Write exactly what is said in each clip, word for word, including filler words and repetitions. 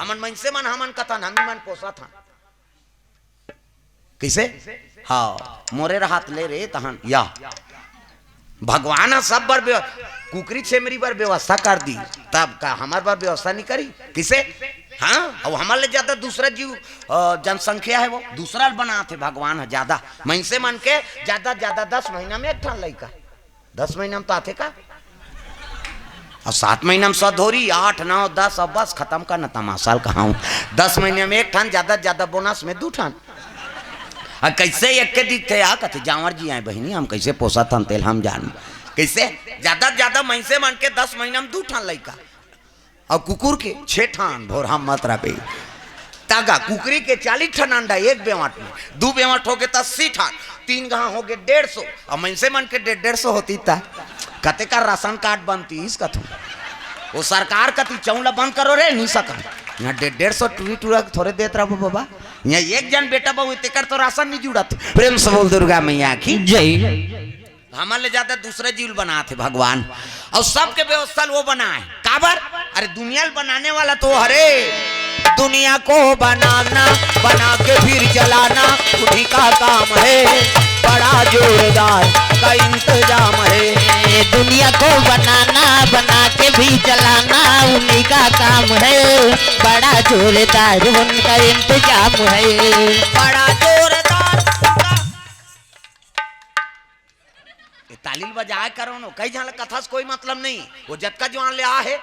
हमन मनसे मन, हमन कथन, हमी मन पोसत हन। कइसे? हाँ, मोरे रहत ले रे तहन या। भगवान ह सब बर बेव-, कुकरी छेमरी बर व्यवस्था कर दी, तब का हमर बर व्यवस्था नहीं करी? कइसे? हाँ, अउ हमर ले ज्यादा दूसरा जीव, अ, जनसंख्या हे, वो दूसरा ल बनात हे भगवान ह ज्यादा। मनसे मन के ज्यादा ज्यादा दस महीना में एक ठन लइका। दस महीना में तो आथे का? अउ सात महीना में सधोरी, आठ, नौ, दस, अब बस खतम कर न तमाशा ल कहाऊं। दस महीना में एक ठन, ज्यादा ज्यादा बोनस में दू ठन। अउ कइसे एक के दिखथे या कथे, "जांवर जी आए बहिनी, हम कइसे पोसत हन तेल हम जान।" कइसे? ज्यादा ज्यादा मनसे मन के दस महीना में दू ठन लइका। अउ कुकुर के छे ठन, भोरहा मत रबे। तागा कुकरी के चालीस ठन अंडा एक बेंवट में, दू बेंवट होगे त अस्सी ठन, तीन गहा होगे डेढ़ सौ, अउ मनसे मन के डेढ़, डेढ़ सौ होती त कते का राशन कार्ड बनतीस कथों। वो सरकार कती चौला बंद करो रे, नहीं सकन। यहाँ डेढ़, डेढ़ सौ टूरी टूरा के थोरे देत रहो बाबा। यहाँ एक जन बेटा बहू तेकर तो राशन नहीं जुड़त। प्रेम से बोल दुर्गा मैया की। जय। हमर ले ज्यादा दूसरा जीव ल बनात हे भगवान, अउ सबके व्यवस्था ल वो बनाए। काबर? अरे दुनिया ल बनाने वाला तो हरे। दुनिया को बनाना, बना के फिर जलाना, उन्हीं का काम है, बड़ा जोरदार का इंतजाम है। दुनिया को बनाना, बना के भी जलाना, उन्हीं का काम है, बड़ा जोरदार उनका इंतजाम है। बड़ा जोरदार उनका ये ताली ल बजाए करो नो, कई झन ल कथा से कोई मतलब नहीं। वो जतका जुआन ले आ हे,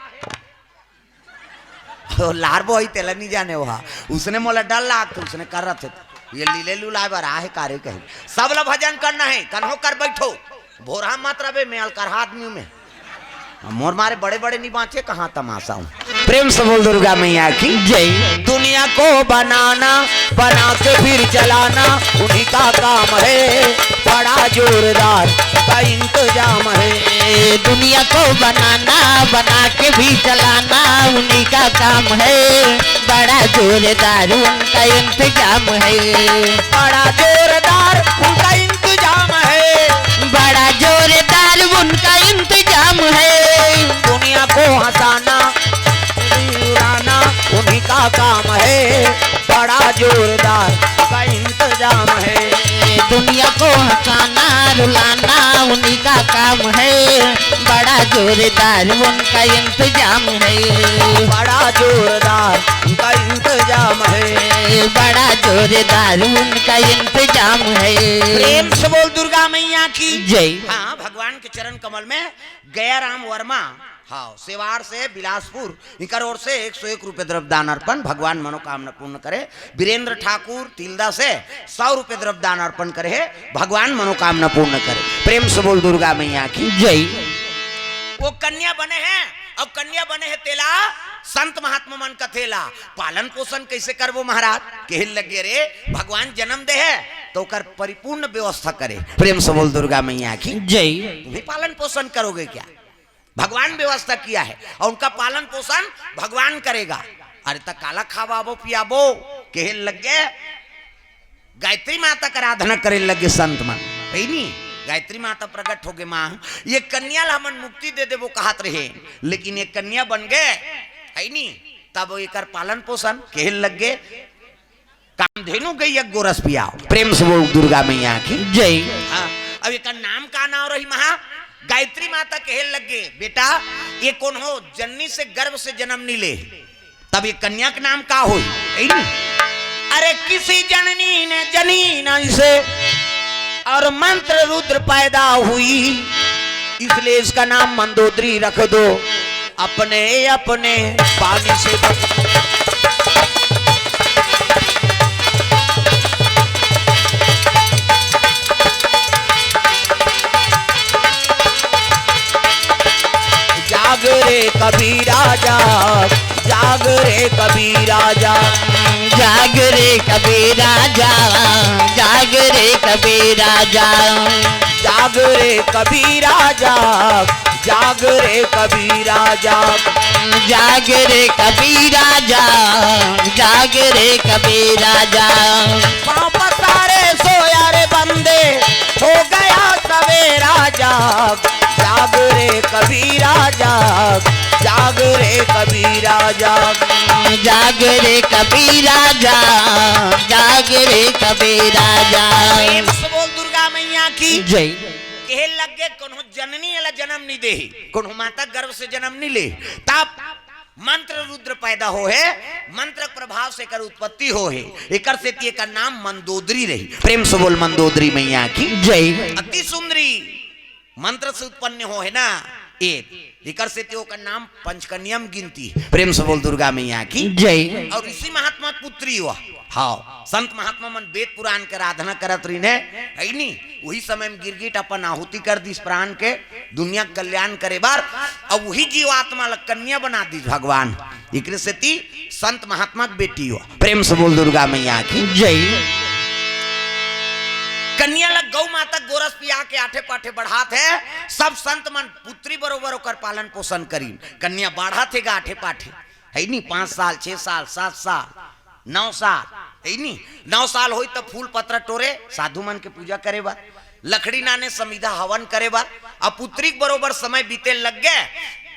वो लार बोई तेला नहीं जाने वो हा। उसने मोला डर लाग, तो उसने कर रहे थे। ये लीले लुलाए बर आ हे कारे कहे। सब ला भजन करना है, कन्हो कर बैठो। भोरहा मत रबे, मैं अलकरहा आदमी हूँ मैं। मोर मारे बड़े बड़े नहीं बांचे, कहाँ तमाशा हूँ। प्रेम से बोल दुर्गा मैया की जय। दुनिया को बनाना, बना के फिर जलाना, उन्हीं का काम है, बड़ा जोरदार का इंतजाम है। दुनिया को बनाना, बना के भी जलाना, उन्हीं का काम है, बड़ा जोरदार उनका इंतजाम है। बड़ा जोरदार उनका इंतजाम है। बड़ा जोरदार उनका इंतजाम है। दुनिया को हंसाना, उड़ाना, उन्हीं का काम है, बड़ा जोरदार का इंतजाम है। दुनिया को हंसाना, रुलाना उन्हीं का काम है, बड़ा जोरदार उनका इंतजाम है। बड़ा जोरदार उनका इंतजाम है। बड़ा जोरदार उनका इंतजाम है। प्रेम से बोल दुर्गा मैया की जय। हाँ, भगवान के चरण कमल में गया राम वर्मा, हाँ, सेवार से बिलासपुर, इनकर ओर से एक सौ एक रुपये द्रव्य दान अर्पण, भगवान मनोकामना पूर्ण करे। वीरेंद्र ठाकुर तिल्दा से सौ रुपये द्रव्य दान अर्पण करे हे, भगवान मनोकामना पूर्ण करे। प्रेम से बोल दुर्गा मैया की जय। वो कन्या बने हे, अब कन्या बने हे तेला संत महात्मा मन कथे ला पालन पोषण कैसे करबो महाराज? कहे लगे रे, भगवान जन्म दे हे तो ओकर परिपूर्ण व्यवस्था करे। प्रेम से बोल दुर्गा मैया की जय। तुम्हें पालन पोषण करोगे क्या? भगवान व्यवस्था किया है और उनका पालन पोषण भगवान करेगा। अरे त काला खावाबो पियाबो? कहे लगे, गायत्री माता का आराधना करे लगे संत मन, है नी? गायत्री माता प्रकट होगे, माँ, ये कन्या ला हमन मुक्ति दे देबो कहत रहे, लेकिन ये कन्या बन गए, है नी? तब एकर पालन पोषण कहे लगे, कामधेनु गैया गोरस पियाओ। प्रेम से बोल दुर्गा मैया की जय। हाँ, अब एकर नाम का नाम रही महा? गायत्री माता कहे लगे, बेटा, ये कोनो जननी से गर्भ से जन्म नहीं ले, तब ये कन्या का नाम का होई? है नी? अरे किसी जननी ने जनी ना इसे और मंत्र रुद्र पैदा हुई, इसलिए इसका नाम मंदोदरी रख दो। अपने अपने पानी से जाग रे कबीरा जाग, जाग रे कबीरा जाग। जाग रे कबीरा जाग, जाग रे कबीरा जाग। जाग रे कबीरा जाग, जाग रे कबीरा जाग। जाग रे कबीरा जाग, जाग रे कबीरा जाग। पाँव पसारे सोया रे बंदे, हो गया सवेरा जाग। जाग रे कबीरा जाग, जाग रे कबीरा जाग। जाग रे कबीरा जाग, जाग रे कबीरा जाग। प्रेम से बोल दुर्गा मैया की जय। कहे लग गे कोनो जननी वाला जन्म नहीं दे, कोनो माता गर्भ से जन्म नहीं ले, तब मंत्र रुद्र पैदा हो हे, मंत्र प्रभाव से एकर उत्पत्ति हो हे, एकर सेती एकर नाम मंदोदरी रही। प्रेम से बोल मंदोदरी मैया की जय। अति सुंदरी मंत्र से उत्पन्न हो हे ना, ए, एकर सेती ओकर नाम पंचकन्या म गिनती हे। प्रेम से बोल दुर्गा मैया की जय। और ऋषि महात्मा के पुत्री हुआ। हाँ, संत महात्मा मन वेद पुराण के आराधना करत रहिन हे, है नी? उही समय में गिरगिट अपन आहुति कर दिस प्राण के, दुनिया के कल्याण करे बर। अब उही जीवात्मा ला कन्या बना दिस भगवान। एकरे सेती संत महात्मा के बेटी हो। प्रेम से बोल दुर्गा मैया की जय। कन्या ला गौ माता गोरस पिया के आठे पाठे बढ़ात हे। सब संत मन पुत्री बरोबर ओकर पालन पोषण करीन। कन्या बाढ़त हे गा आठे पाठे, है नी? पाँच साल, छह साल, सात साल, नौ साल, है नी? नौ साल होई त फूल पत्र टोरे, साधु मन के पूजा करे बर, लकड़ी लाने, समिधा हवन करे बर। अब पुत्री के बरोबर समय बीते लग गे।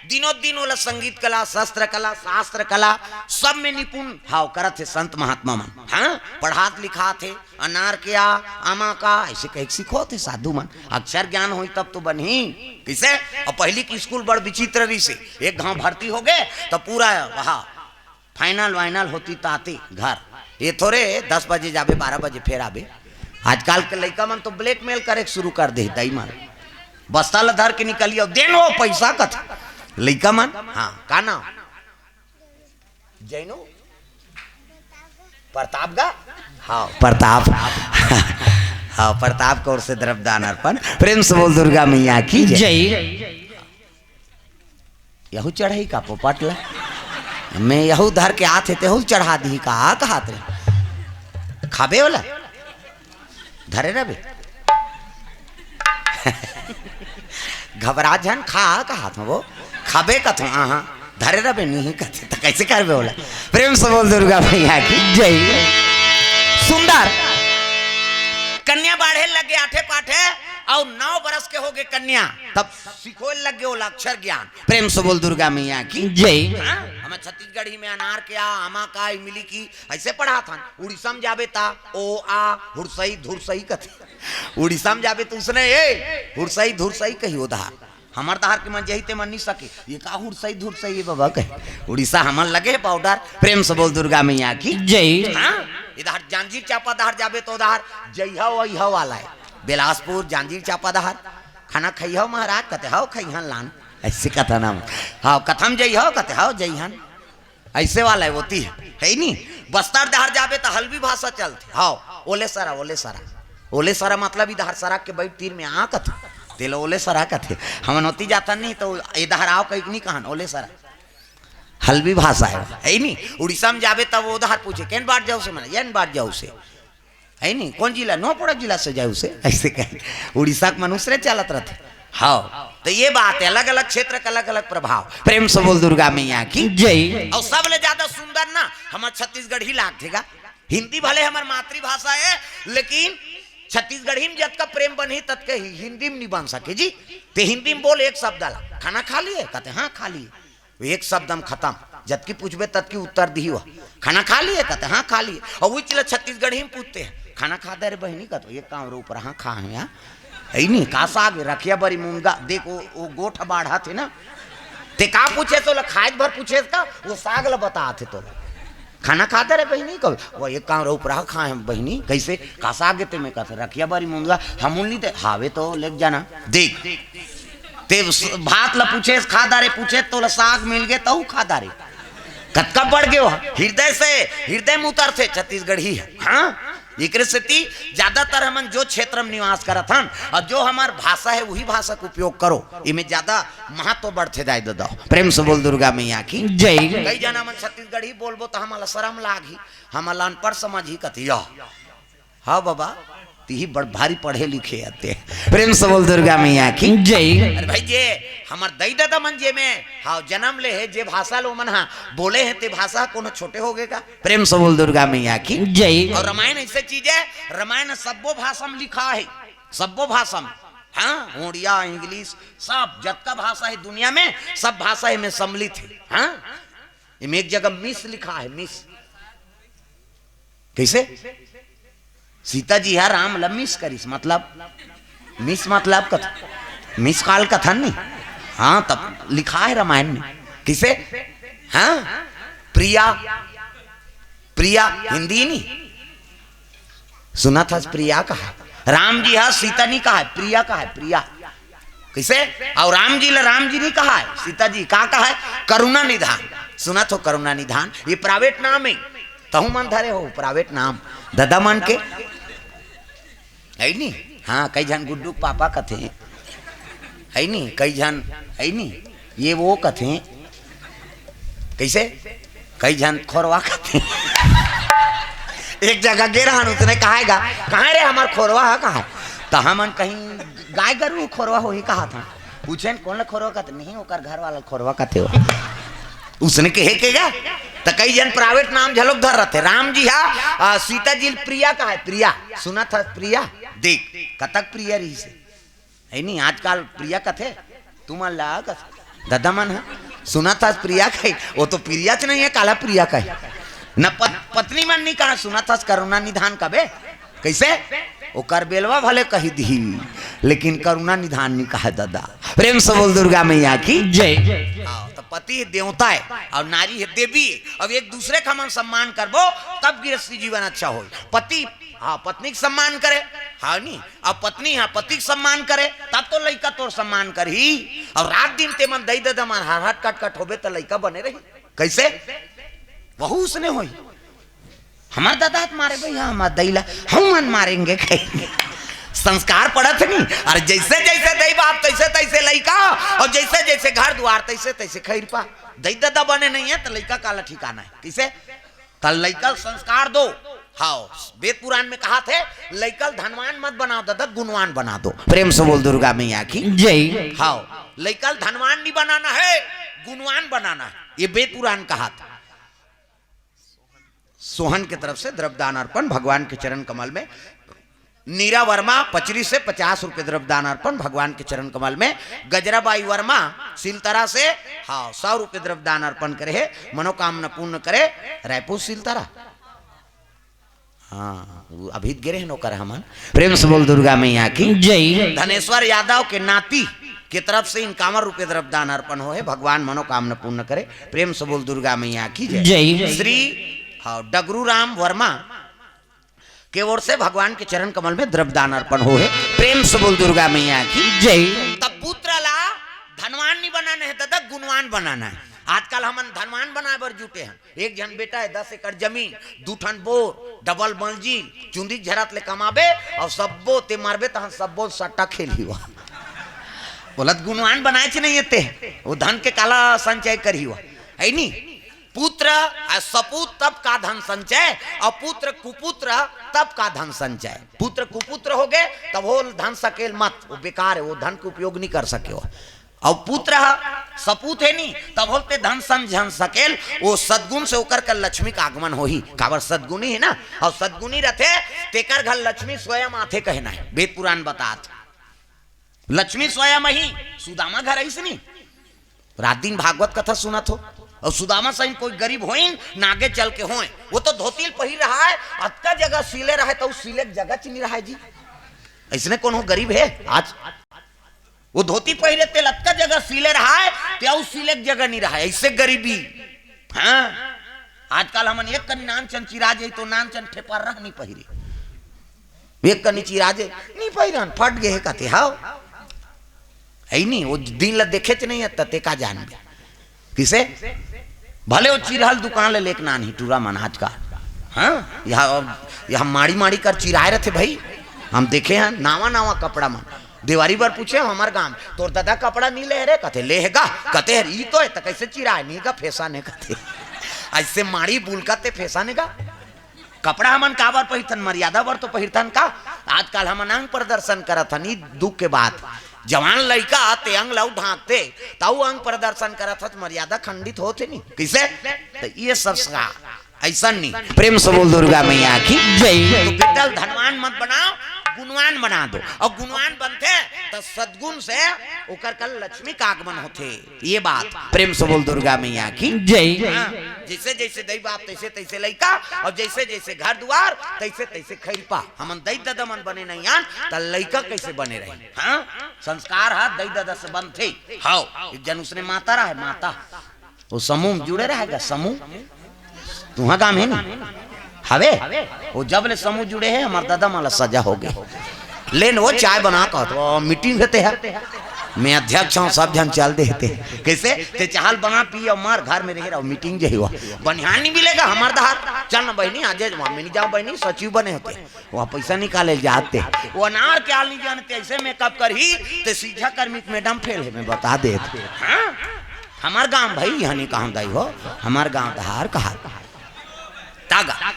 दिनों दिन ओला संगीत कला, शस्त्र कला, शास्त्र कला, सब में निपुण हाव करत हे संत महात्मा मन। हाँ, पढ़ात लिखात हे, अनार के आ, आमा का, ऐसे कहे के सिखोत हे साधु मन। अक्षर ज्ञान होई तब तो बनही। किसे? अब पहली की स्कूल बड़ विचित्र रहिसे, एक घाव भर्ती हो गे त पूरा वहा फाइनल वाइनल होती त आती घर। ये थोरे दस बजे जाबे, बारह बजे फेर आबे। आजकल के लइका मन तो ब्लैकमेल करे के शुरू कर दे, दाई मन। बस्ता ल धर के निकलियो, देन हो पैसा कथे लइका मन। हाँ, का नाम? जैनू? प्रताप गा? हाँ, प्रताप। हाँ, प्रताप के ओर से द्रव्य दान अर्पण। प्रेम से बोल दुर्गा मैया की जय। जय। यहू चढ़ाई का पोपट ला? मैं यहू धर के आत हे, तेहू चढ़ा दी का? कहात रे, खाबे वाला? धरे रबे। घबरा झन, खा कहात हूँ वो, खाबे कथों, आहा, धरे रबे नहीं कथे, त कैसे करबे वाला? प्रेम से बोल दुर्गा मैया की जय। सुंदर। कन्या बाढ़े लगे आठे पाठे, और नौ बरस के हो गए कन्या, तब सिखोए लग गए ओला अक्षर ज्ञान। प्रेम से बोल दुर्गा मैया की जय। हाँ? हमें छत्तीसगढ़ी में अनार के आ, आमा का, इमली की, ऐसे पढ़ात हन। उड़ीसा में जाबे ता ओ आ, हुरसई धुरसई कथे। उड़ीसा में जाबे त उसने ए हुरसई धुरसई कही ओ दहार। हमर दहार के मन जही ते मन नहीं सके। ये का हुरसई धुरसई ये बाबा कहे। उड़ीसा हमन लगे हे बॉर्डर। प्रेम से बोल दुर्गा मैया की जय। हाँ? इधर जांजगीर चांपा दहार जाबे त उधर जइहा वइहा वाला हे। बिलासपुर, जांजगीर चांपा दहार। खाना खइहा महाराज कथे, हव खइहन लान। ऐसे कथा नाम। हाँ, कथम जइहा कथे, हव जइहन। ऐसे वाला हे, होती हे, है नी? बस्तर डहर जाबे त हल्बी भाषा चलथे। हाँ, ओले सरा, ओले सरा। ओले सरा मतलब इधर सरा के बइठ तीर में आ कथे। तेला ओले सरा कथे। हमन ओती जाथन नहीं त ए डहर आव कहिके नहीं कहन, ओले सरा। हल्बी भाषा हे, है नी? उड़ीसा में जाबे तब ओ डहर पूछे, "केन बाट जाउसे?" मने, "एन बाट जाउसे।" है नी? "कौन जिला?" "नोपड़ा जिला से जाउसे।" ऐसे कहे। उड़ीसा के मनुष्य रे चलत रथे। हाँ, तो ये बात हे, अलग-अलग क्षेत्र के अलग-अलग प्रभाव। प्रेम से बोल दुर्गा मैया की जय। और सबले ज्यादा सुंदर ना हमर छत्तीसगढ़ी लागथे गा। हिंदी भले हमर मातृभाषा हे, लेकिन छत्तीसगढ़ी में जतका प्रेम बनही, ततके ही हिंदी में नहीं बन सके जी। ते हिंदी में बोल एक शब्द ला, "खाना खा लिए?" कथे, "हाँ, खा लिए।" एक शब्द में खतम। जतकी पूछबे, ततकी उत्तर दिही वो। "खाना खा लिए?" कथे, "हाँ, खा लिए।" और उही चीज ला छत्तीसगढ़ी में पूछते हैं, "खाना खा दे रे बहिनी?" कथे, "एक काम रे ऊपर, हाँ, खा है यार।" है नी? "का साग हे?" "रखिया बरी मुनगा।" देख, वो, वो गोठ बाढ़त हे ना, ते का पूछे तोला, खाए भर पूछे का, वो साग ला बतात हे तोला। "खाना खा दे रे बहिनी?" कहो, "वो एक काम रे ऊपर, हाँ, खा है बहिनी।" "कैसे?" "का साग हे?" ते में कथे, "रखिया बरी मुनगा।" "हमन नहीं दे, हावे तो लेके जाना।" देख, ते स-, भात ला पूछे, "खा डारे?" पूछे, तोला साग मिल गे, तहू खा डारे। कतका बढ़ गे हो? हृदय से, हृदय में उतरथे छत्तीसगढ़ी हे। हाँ? एकरे सेती ज्यादातर हमन जो क्षेत्र में निवास करत हन और जो हमार भाषा हे, वही भाषा के उपयोग करो। इमे ज्यादा महत्व बढ़थे दाई ददा। प्रेम से बोल दुर्गा मैया की जय। कई जना मन छत्तीसगढ़ी बोलबो त हमला शरम लागही, हमला अनपढ़ समझही कथी। या हाँ बाबा, तिही बड़ भारी पढ़े लिखे आते। प्रेम से बोल दुर्गा मैया की जय। अरे भाई, जे हमर दई ददा मन जे में हाँ जन्म ले हे, जे भाषा लो मन हा बोले हे, ते भाषा कोनो छोटे हो गे का? प्रेम से बोल दुर्गा मैया की जय। और रामायण ऐसे चीज हे, रामायण सब्बो भाषा में लिखा हे, सब्बो भाषा में। हाँ, ओड़िया, इंग्लिश, सब जतका भाषा हे दुनिया में, सब भाषा एमे सम्मिलित हे। हाँ, एमे एक जगह मिस लिखा हे, मिस। कइसे? सीता जी हा राम ल मिस करिस, मतलब मिस मतलब कथ-, मिस कॉल कथन नहीं। हाँ, तब लिखा हे रामायण में। कइसे? हाँ, प्रिया, प्रिया हिंदी नहीं। सुनत हस प्रिया कहा हे। राम जी हा सीता नहीं कहा हे, प्रिया कहा हे, प्रिया। कइसे? अउ राम जी ला राम जी नहीं कहा हे, सीता जी का कहा हे? करुणा निधान। सुनत हो करुणा निधान, ये प्राइवेट नाम हे, तहूँ मन धरे हो प्राइवेट नाम ददा मन के। हे नी? हाँ, कई झन गुड्डू के पापा कथे, हे नी? कई झन, हे नी? ये वो कथे, कइसे? कई झन खोरवा कथे। एक जगह गे रहन, उसने कहा हे गा, "कहाँ रे हमर खोरवा हा, कहाँ हे?" त हमन कहीं गाय गरू खोरवा होही कहा था। पूछेन, "कोन ला खोरवा कथे?" "नहीं, ओकर घर वाला ला खोरवा कथे हो।" उसने कहे के गा, त कई झन प्राइवेट नाम झलोक धर रथे। राम जी हा, आ, सीता जी ल प्रिया कहा हे, प्रिया। सुनत हस प्रिया? देख, कतक प्रिय रहिसे। हे नी, आजकल प्रिया कथे, तुमन ला कथे। ददा मन ह, सुनत हस प्रिया कहे, वो तो प्रिया च नहीं हे, काला प्रिया कहे। न पत-, पत्नी मन नहीं कहा, सुनत हस करुणा निधान कबे। कइसे? ओकर बेलवा भले कहि दिही, लेकिन करुणा निधान नहीं कहा ददा। प्रेम से बोल दुर्गा मैया की। जय। हाँ, त पति देवता हे अउ नारी हे देवी। अब एक दूसरे का हमन सम्मान करबो, तब गृहस्थी जीवन अच्छा होही। पति, हाँ, पत्नी के सम्मान करे, हाँ नी? अब पत्नी हा पति के सम्मान करे, तब तो लइका तोर सम्मान करही। अउ रात दिन ते मन दई ददा मन हरहट कटकट होबे, त लइका बने रही। कइसे? वहू उसने होही। हमर ददा त मारे भई, हाँ, हमर दई ला हम मन मारेंगे, कहेंगे। संस्कार पड़त हे नी। अरे जइसे जइसे दई बाप, तइसे तइसे लइका, अउ जइसे जइसे घर दुवार, तइसे तइसे खइरपा। दई ददा बने नहीं हे, त लइका काला ठिकाना हे। कइसे? त लइका ल संस्कार दो। हाँ, वेद पुराण में कहाथे, लइका ल धनवान मत बनाव ददा, गुणवान बना दो। प्रेम से बोल दुर्गा मैया की। जय। हाँ, लइका ल धनवान नहीं बनाना हे, गुणवान बनाना हे, ये वेद पुराण कहाथे। सोहन के तरफ से द्रव्यदान अर्पण भगवान के चरण कमल में। नीरा वर्मा पचरी से पचास रुपये द्रव्यदान अर्पण भगवान के चरण कमल में। गजराबाई वर्मा सिलतरा से, हाँ, सौ रुपये द्रव्यदान अर्पण करे हे, मनोकामना पूर्ण करे। रायपुर सिलतरा, हाँ, वो अभी गिरे हैं नौकर हमन। प्रेम से बोल दुर्गा मैया की। जय। धनेश्वर यादव के नाती के तरफ से इक्यावन रुपये द्रव्यदान अर्पण होहे, भगवान मनोकामना पूर्ण करे। प्रेम से बोल दुर्गा मैया की जय। जय। श्री, हाँ, डगरू राम वर्मा के ओर से भगवान के चरण कमल में द्रव्यदान अर्पण होहे। प्रेम से बोल दुर्गा मैया की। जय। तब पुत्र ला धनवान नहीं बनाना हे ददा, गुणवान बनाना हे। आजकल हमन धनवान बनाए बर जुटे हन। एक झन बेटा हे, दस एकड़ जमीन, दू ठन बोर, डबल मंजिल, चुंदी झरत ले कमाबे, अउ सब्बो ते मरबे तहन सब्बो सट्टा खेलही वा। बोलत गुणवान बनाएच नहीं हे ते, वो धन के काला संचय करही वा, हे नी? पुत्र अउ सपूत तब का धन संचय, अउ पुत्र कुपुत्र तब का धन संचय। पुत्र कुपुत्र होगे, तब वो धन सकेल मत, वो बेकार हे, वो धन के उपयोग नहीं कर सके हो। अउ पुत्र ह सपूत हे नी, तब होल ते धन संचय सकेल, वो सद्गुण से ओकर कर लक्ष्मी का आगमन होही। काबर सद्गुणी हे ना, अउ सद्गुणी रथे, तेकर घर लक्ष्मी स्वयं आथे कहना हे, वेद पुराण बतात। लक्ष्मी स्वयं ही सुदामा घर आइस नी, रात दिन भागवत कथा सुनत हो, अउ सुदामा सही कोई गरीब होइन, ना आगे चल के होय, वो तो धोती ल पहिर रहा हे, अतका जगह सिले रहा हे, त सिले के जगह च नहीं रहा हे जी। अइसने कोनो गरीब हे आज? वो धोती पहिरे ते ल अतका जगह सिले रहा हे, ते अउ सिले के जगह नहीं रहा हे, अइसे गरीबी। हाँ, आजकल हमन एक कनी नानचन चिरा जाई तो नानचन ठेपर रह नहीं पहिरे। एक कनी चिरा जे, "नहीं पहिरन, फट गे हे," कथे, "हाव।" हे नहीं, वो दिन ला देखेच नहीं हे, त ते का जानबे। किसे? भले वो चिरहल दुकान ले लेके नानही टूरा मन आजकल। हाँ, यहाँ, यहाँ माड़ी माड़ी कर चिराए रथे भाई। हम देखे हन, नावा नावा कपड़ा मन। देवारी बर पूछे हमर गांव, "तोर ददा कपड़ा नहीं ले रे?" कथे, "ले हे गा।" कथे, "हर ई तो हे, त कइसे चिराए?" "नहीं गा, फैशन हे," कथे। अइसे माड़ी बुलका ते फैशन हे गा। कपड़ा हमन काबर पहिरथन? मर्यादा बर तो पहिरथन का? आजकल हमन अंग प्रदर्शन करत हन, ई दुख के बात। जवान लइका ते अंग ला ढांकथे, त ऊ अंग प्रदर्शन करत हस, मर्यादा खंडित होत हे नी। कइसे? त ये संस्कार अइसन नी। प्रेम से बोल दुर्गा मैया की जय। तो बेटा ल धनवान मत बनाव, गुणवान बना दो, अउ गुणवान बनथे त सद्गुण से ओकर करा लक्ष्मी का आगमन होथे। ये बात प्रेम से बोल दुर्गा मैया की। जय। हाँ, जइसे जइसे दई बाप तइसे तइसे लइका, अउ जइसे जइसे घर दुवार तइसे तइसे खइरपा। हमन दई ददा मन बने नइ आन त लइका कइसे बने रही? हाँ, संस्कार ह दई ददा से बनथे। हव, एक झन उसने माता रहय, माता। वो समूह म जुड़े रहय गा, समूह। तुंहर गांव हे नी? हवे? वो जब ले समूह जुड़े हे, हमर ददा मन ला सजा होगे। ले न वो चाय बना कहत, वो मीटिंग हे तेहा। मैं अध्यक्ष हंव, सब झन चल देते। कइसे? ते चाय ल बना, पी अउ मर, घर में रहे रहो, मीटिंग जही हुआ। बनिहार नहीं मिलेगा, हमर दहार। चल न बहिनी, आज वहां में नहीं जाओ बहिनी, सचिव बने होते। वहां पइसा निकाले जाते। वो अनार के आल नहीं जानते, अइसे मेकअप करही, ते सीझा कर्मी के मैडम फेल हे, मैं बता देत। हाँ? हमर गांव भाई, इहां नहीं कहंव दई हो, हमर गांव दहार कहा। तागा।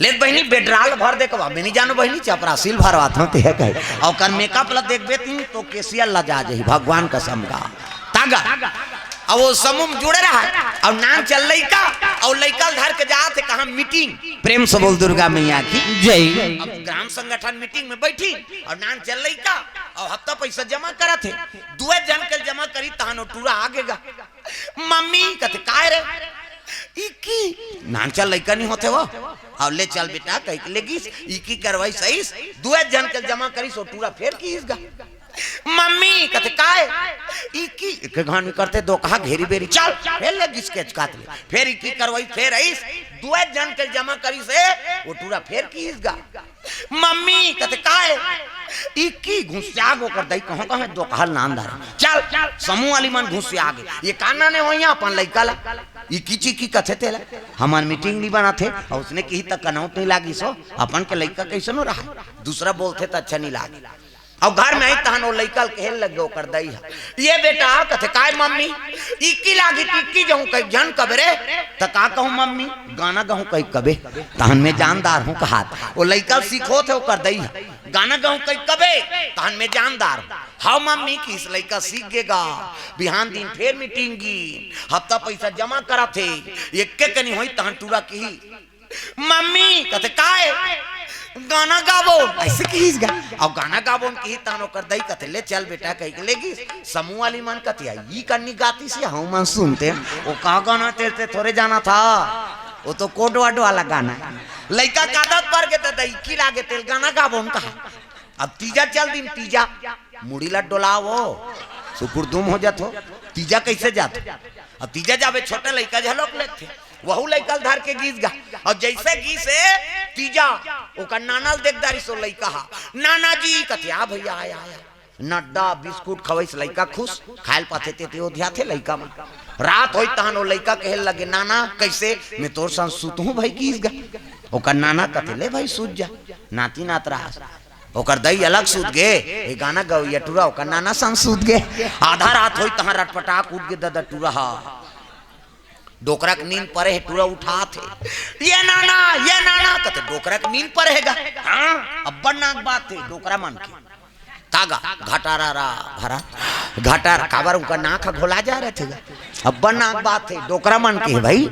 ले बहिनी, बेडराल भर दे कबा, मैं नहीं जानों बहिनी, चपरासी ल भरवात हंव ते हे कहे। अउ ओकर मेकअप ला देखबे तीन तो केसिया लजा जही, भगवान कसम का। तागा। अउ वो समूह म जुड़े रहय, अउ नान चल लइका, अउ लइका ल धर के जात हे कहां मीटिंग। प्रेम से बोल दुर्गा मैया की। जय। अब ग्राम संगठन मीटिंग में बइठी, अउ नान चल लइका, अउ हफ्ता पइसा जमा करत हे, दुए झन के जमा करी तहान वो टूरा आगे गा। मम्मी कथे, "काय रे?" "इक्की।" नान चल लइका नहीं होथे वो। "अउ ले चल बेटा," कहि के लेगिस, इक्की करवाइस, दुए झन के जमा करिस, वो टूरा फेर किहिस गा। "मम्मी," कथे, "काय?" "इक्की।" एक घानी करते दो कहा घेरी बेरी, "चल," फेर लेगिस केचकात ले। फेर इक्की करवाइस, फेर आइस, दुए झन के जमा करिस हे, वो टूरा फेर किहिस गा। "मम्मी," कथे, "काय?" "इक्की।" घुसिया गे ओकर दई, कहां कहां दो कहा ल नान धर। चल, समूह वाली मन घुसिया गे। ये का नाने होइया अपन लइका ला? इक्की चिक्की कथे तेला। हमर मीटिंग नहीं बनाथे, अउ उसने किही त कनौत नहीं लागिस हो, अपन के लइका कइसनो रहय, दूसरा बोलथे त अच्छा नहीं लागे। अउ घर में आइस तहान वो लइका ल कहे लगे ओकर दई ह, "ये बेटा," कथे, "काय मम्मी?" "इक्की लागिस, इक्की जहूं कहि झन कबे रे।" "त का कहूं मम्मी?" "गाना गहूं कहि कबे, तहन मैं जानदार हूं," कहात। वो लइका ल सिखोथे ओकर दई ह, "गाना गहूं कहि कबे, तहन मैं जानदार हूं।" "हव मम्मी," किहिस लइका सीख गे गा। बिहान दिन फेर मीटिंग गिस, हफ्ता पइसा जमा कराथे, एक्के कनी होइस तहन टूरा किहिस, "मम्मी," कथे, "काय?" "गाना गाबोन," अइसे किहिस गा। अउ गाना गाबोन किहिस तहन ओकर दई कथे, "ले चल बेटा," कहि के लेगिस। समूह वाली मन कथे, "ई कन्नी गातिस हे, हमन सुनतेन, वो का गाना तेला ते थोरे जानथस, वो तो कोड वर्ड वाला गाना हे।" लइका के आदत पर गे त दई इक्की लागे तेला गाना गाबोन कहा। अब तीजा चल दिन, तीजा मुड़ी ला डोलावो, सुकुरदुम हो जाथो। तीजा कइसे जाथो? अब तीजा जाबे, छोटे लइका घलोक लेथे, वहू लइका ल धर के गिस गा। अउ जइसे गिस हे तीजा, ओकर नाना ल देख डारिस वो लइका ह। "नाना जी," कथे, "आ भइया, आय, आय।" नड्डा बिस्कुट खवइस, लइका खुस, खाय ल पाथे तेती ओधियाथे लइका मन। रात होइस तहन वो लइका कहे लगे, "नाना, कइसे?" "मैं तोर संग सुतहूं भई," किहिस गा। ओकर नाना कथे, "ले भई, सुत जा, नाती नात रहस।" ओकर दई अलग सुत गे, ये गाना गवइया टूरा ओकर नाना संग सुत गे। आधा रात होइस तहां रटपटाक उठ गे ददा टूरा ह। डोकरा के नींद परे हे, टूरा उठाथे, "ये नाना, ये नाना," कथे, "डोकरा के नींद परे हे गा।" हाँ, अब्बड़ नाक बात हे डोकरा मन के। तागा, घटारा रा भरा, घटार, काबर उनका नाक ह घोला जा रहे थे गा। अब्बड़ नाक बात हे डोकरा मन के, भई,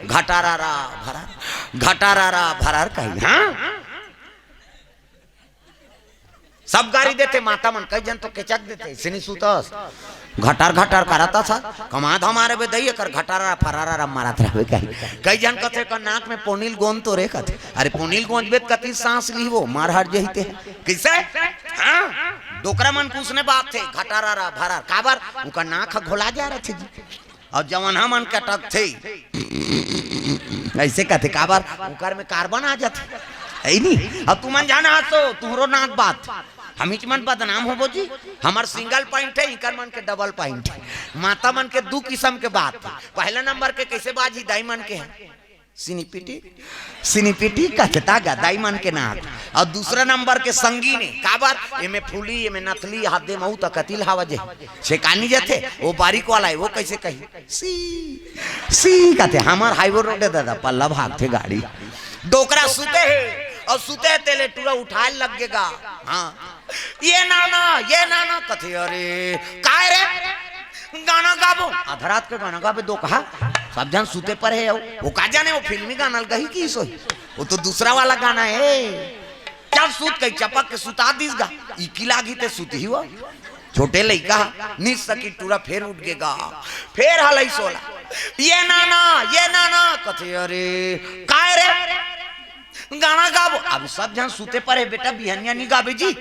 घटारा रा भरा, घटारा रा भरा कही, हाँ? सब गारी देथे माता मन, कई झन तो केचक देथे, सिनी सुतस। घटर घटर करत अस, कमा धमा रे बे दई, एकर घटरा फरारा रम मारत रहबे कही। कई झन कथे, "कर नाक में पोनील गोंद तो रे," कथे। अरे पोनील गोंद बे त कति सांस लीबो, मर हर जही ते। कइसे? हाँ? डोकरा मन के उसने बात हे, घटरा रा भरर। काबर? उनकर नाक ह घोला जा रथे जी। अउ जवन हमन के अटकथे, अइसे कथे, काबर? ओकर में कार्बन आ जाथे। हे नी? अब तुमन जाना हसो, तुहरो नाक बात। हमीच मन बदनाम होबो जी। हमर सिंगल पॉइंट हे, इकर मन के डबल पॉइंट हे। माता मन के दू किसम के बात हे। पहला नंबर के कइसे बाजी दाई मन के हे? सिनीपिटी, सिनीपिटी कचता गा दाई मन के नाक। अउ दूसरा नंबर के संगीन हे। काबर? एमे फूली, एमे नथली, हाथ दे मऊ त कतिल हवा जे। छेकानी जथे, वो बारीक वाला हे, वो कइसे कही? सी, सी कथे, हमर हाईवे रोड हे दादा, पल्ला भागथे गाड़ी। डोकरा सुते हे, अउ सुते हे तेले टूरा उठाय लग गे गा। हाँ। "ये नाना, ये नाना," कथे, "अरे, काय रे?" "गाना गाबो।" आधा रात के गाना गाबे दो कहा, सब झन सुते परे हे, वो का जाने वो फिल्मी गाना ल गही कि सोही। वो तो दूसरा वाला गाना हे। चल सूत कही, चपक के सुता दिस गा। इकी लागी ते सुत ही हुआ। छोटे लइका, निस सकी टूरा फेर उठ गे गा। फेर हलई सोला। ये नाना, ये नाना, कथे, "अरे, काय रे? गाना गाबो।" अब सब झन सुते परे, "बेटा, बिहनिया नी गाबे जी।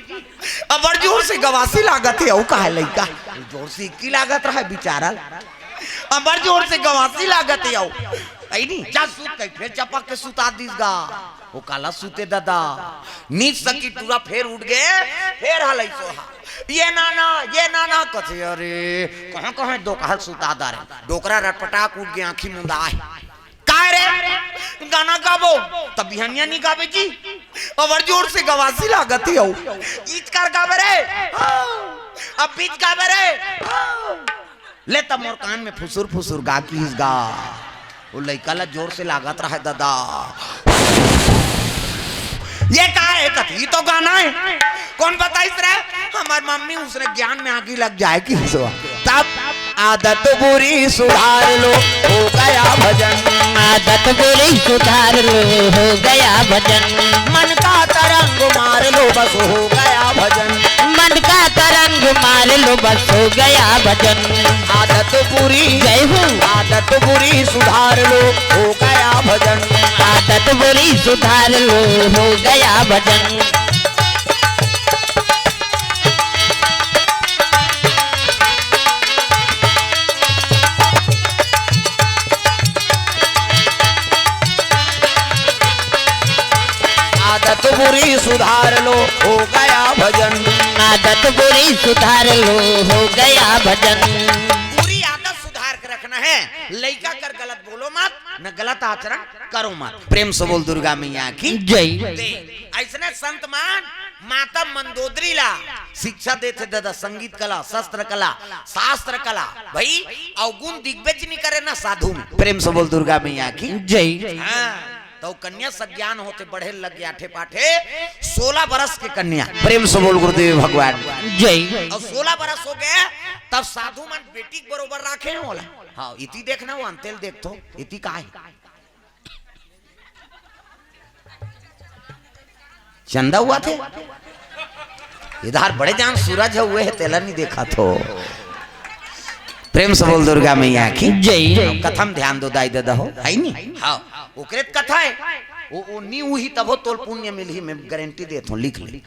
अब्बड़ जोर से गवासी लागत हे।" अउ कहे लइका, जोर से इकी लागत रहा बिचारा। "अब्बड़ जोर से गवासी लागत हे अउ।" अइ नी, जा सूत कही, फेर चपक के सुता दिस गा। ओ काला सूते ददा, निस सकी टूरा फेर उठ गे, फेर हलई सोहा। "ये नाना, ये नाना," कथे, "अरे, कहाँ, कहाँ डोकरा ल सुता डारे, डोकरा रटपटाक उठ गे, आँखी मुंदा हे।" "काय रे, गाना गाबो?" "तब बिहनिया नी गाबे जी, अब्बड़ जोर से गवासी लागत हे अउ।" "इचकर गाबे रे, अब बीच गाबे रे।" ले तब मोर कान में फुसुर फुसुर गा किहिस गा। वो लइका ला जोर से लागत रहा ददा। "ये का हे?" कथे, "ये तो गाना हे।" "कोन बताइस रे?" "हमर मम्मी, उसने ज्ञान में आगी लग जाए किहिस गा।" तब आदत बुरी सुधार लो, हो गया भजन। आदत बुरी सुधार लो, हो गया भजन। मन का तरंग मार लो, बस हो गया भजन। मन का तरंग मार लो, बस हो गया भजन। आदत बुरी, जय हो। आदत बुरी सुधार लो, हो गया भजन। आदत बुरी सुधार लो, हो गया भजन। आदत बुरी सुधार लो, हो गया भजन। आदत बुरी सुधार लो, हो गया भजन। बुरी आदत सुधार के रखना हे। लइका कर गलत बोलो मत, न गलत आचरण करो मत। प्रेम से बोल दुर्गा मैया की जय। दे, अइसने संत मन माता मंदोदरी ला शिक्षा देथे ददा, संगीत कला, शस्त्र कला, शास्त्र कला, भई, अउ गुण दिखबेच नी करे ना साधु में। प्रेम से बोल दुर्गा मैया की जय। हाँ, तो कन्या सज्ञान होथे, बढ़े लग गे आठे पाठे, सोलह बरस के कन्या। प्रेम से बोल गुरुदेव भगवान जय। अउ सोलह बरस हो गे, तब साधु मन बेटी के बरोबर राखे हे ओला। हाँ, इति देखना, वो अंतेल देखथो, इति का हे? चंदा हुआ थे इधर बड़े जान सूरज हे, हुए हे तेला नी देखा थो। प्रेम से बोल दुर्गा मैया की जय। कथा म ध्यान दो दाई ददा हो, हे नी? हाँ, ओकरे त कथा हे। वो, वो नी उही तभो तोल पुण्य मिलही, मैं गारंटी देत हूँ, लिख ले।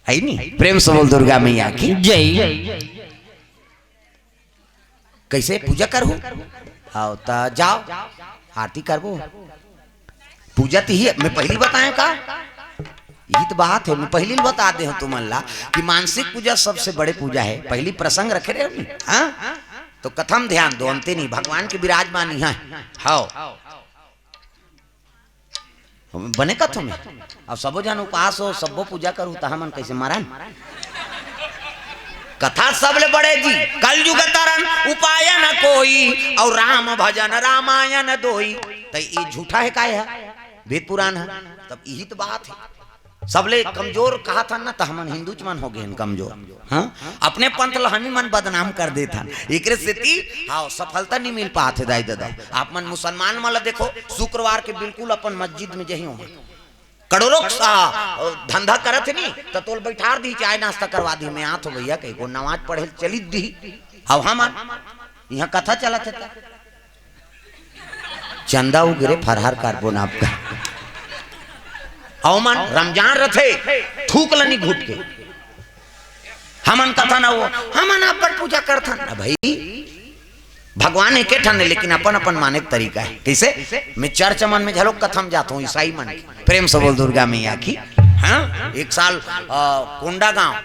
हे नी? प्रेम से बोल दुर्गा मैया की जय। कइसे पूजा करहू? आओ त जाओ, आरती करबो, पूजा तिही। मैं पहिली बताएंव का? इही त बात हे, मैं पहिली बता दे हूँ तुमन ला कि मानसिक पूजा सबसे बड़े पूजा हे। पहिली प्रसंग रखे रहे हूँ, हाँ? तो कथा म ध्यान दो, अंते नहीं, भगवान के विराजमान इहाँ हे। हाँ। बने कथो में। अब सबो झन उपास हो, सबो पूजा करू, त हमन कइसे मरन? कथा सबले बड़े जी, कलयुग तरन उपाय न कोई, अउ राम भजन रामायण दोई। त ये झूठा हे का हे? वेद पुराण हे, तब इही त बात हे। सबले कमजोर कहा था ना, त हमन हिंदू मन हो गे हन कमजोर। हाँ, अपने पंथ ल हमी मन बदनाम कर देथन। एकरे सेती, हाँ, सफलता नहीं मिल पात हे दाई ददा। आप मन मुसलमान मन ला देखो, शुक्रवार के बिल्कुल अपन मस्जिद में जही हो, करोड़ों सा धंधा करत हे नी, त तोल बैठार दी, चाय नाश्ता करवा दी, मैं आत हो भैया, कहीं को नमाज पढ़े चली दी। अब हमन इहाँ कथा चलत हे त चंदा उगरे फरहार करबो ना आपका। अउ मन रमजान रथे, थूक लनी घुट के। हमन कथा ना हो, हमन अपन पूजा करथन। अब भाई, भगवान एके ठन हे, लेकिन अपन अपन माने के तरीका हे। कइसे? मैं चर्च मन में घलो कथा म जात हूँ, ईसाई मन के। प्रेम से बोल दुर्गा मैया की। हाँ, एक साल, अ, कोंडागांव,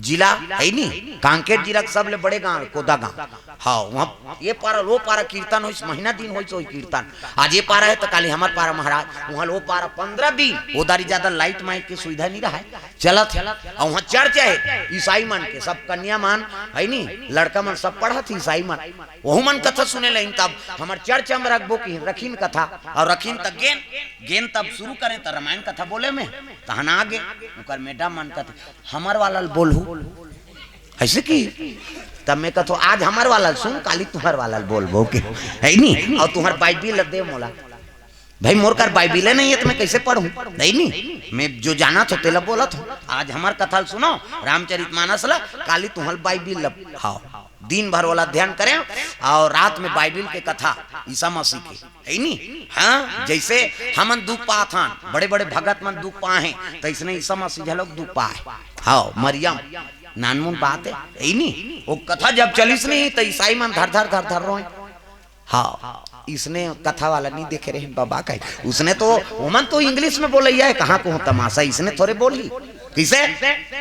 जिला हे नी, कांकेर जिला के सबले बड़े गांव हे कोंडागांव। हाँ, वहाँ ये पारा, वो पारा कीर्तन होइस, महीना दिन होइस, वही कीर्तन। आज ये पारा हे त काली हमर पारा महाराज, वहाँ वो पारा पंद्रह दिन, वो दारी ज्यादा लाइट माइट के सुविधा नहीं रहा हे, चलत हे। अउ वहाँ चर्च हे ईसाई मन के, सब कन्या मन हे नी, लड़का मन सब पढ़त हे ईसाई मन। वहू मन कथा सुने लेन, तब हमर चर्च हम रखबो कि रखिन कथा, अउ रखिन त गेन, गेन तब शुरू करें त रामायण कथा बोले में, तहन आगे ओकर मैडम मन कथे, "हमर वाला ल बोलहू।" अइसे कि तब मैं कथो, "आज हमर वाला ल सुन, काली तुँहर वाला ल बोलबो के, हे नी? अउ तुँहर बाइबिल ल दे मोला।" भाई, मोर कर बाइबिले नहीं है, तो मैं कैसे पढ़ूं? नहीं, नहीं, मैं जो जानत हों, तेला बोलत हों। आज हमर कथा ल सुनो, रामचरित मानस ला, काली तुंहल बाइबिल ला। हाँ, दिन भर ओला अध्ययन करें, और रात में बाइबिल के कथा, ईसा मसीह के, है नी? हाँ, जैसे हमन दुख पाथन, बड़े बड़े भगत मन दुख पाए हैं, तो इसने ईसा मसीह घलोक दुख पाए। हाँ, मरियम, नानमुन बात है, है नी? वो कथा जब चलिस नहीं, तो ईसाई मन धर धर धर धर रोए। हाँ, इसने कथा वाला नहीं देखे रहे बाबा का। उसने तो, ओमन तो इंग्लिश में बोलैया है, कहाँ को तमाशा, इसने थोड़े बोली। किसे?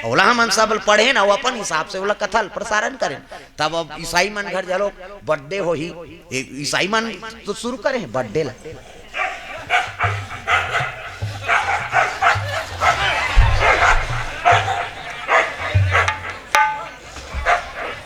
ओला हमन सब पढ़ेन, वो अपन हिसाब से ओला कथा ल प्रसारण करेन। तब अब ईसाई मन घर चलो, बर्थडे होही, ए, ईसाई मन तो शुरू करे हैं बर्थडे ला।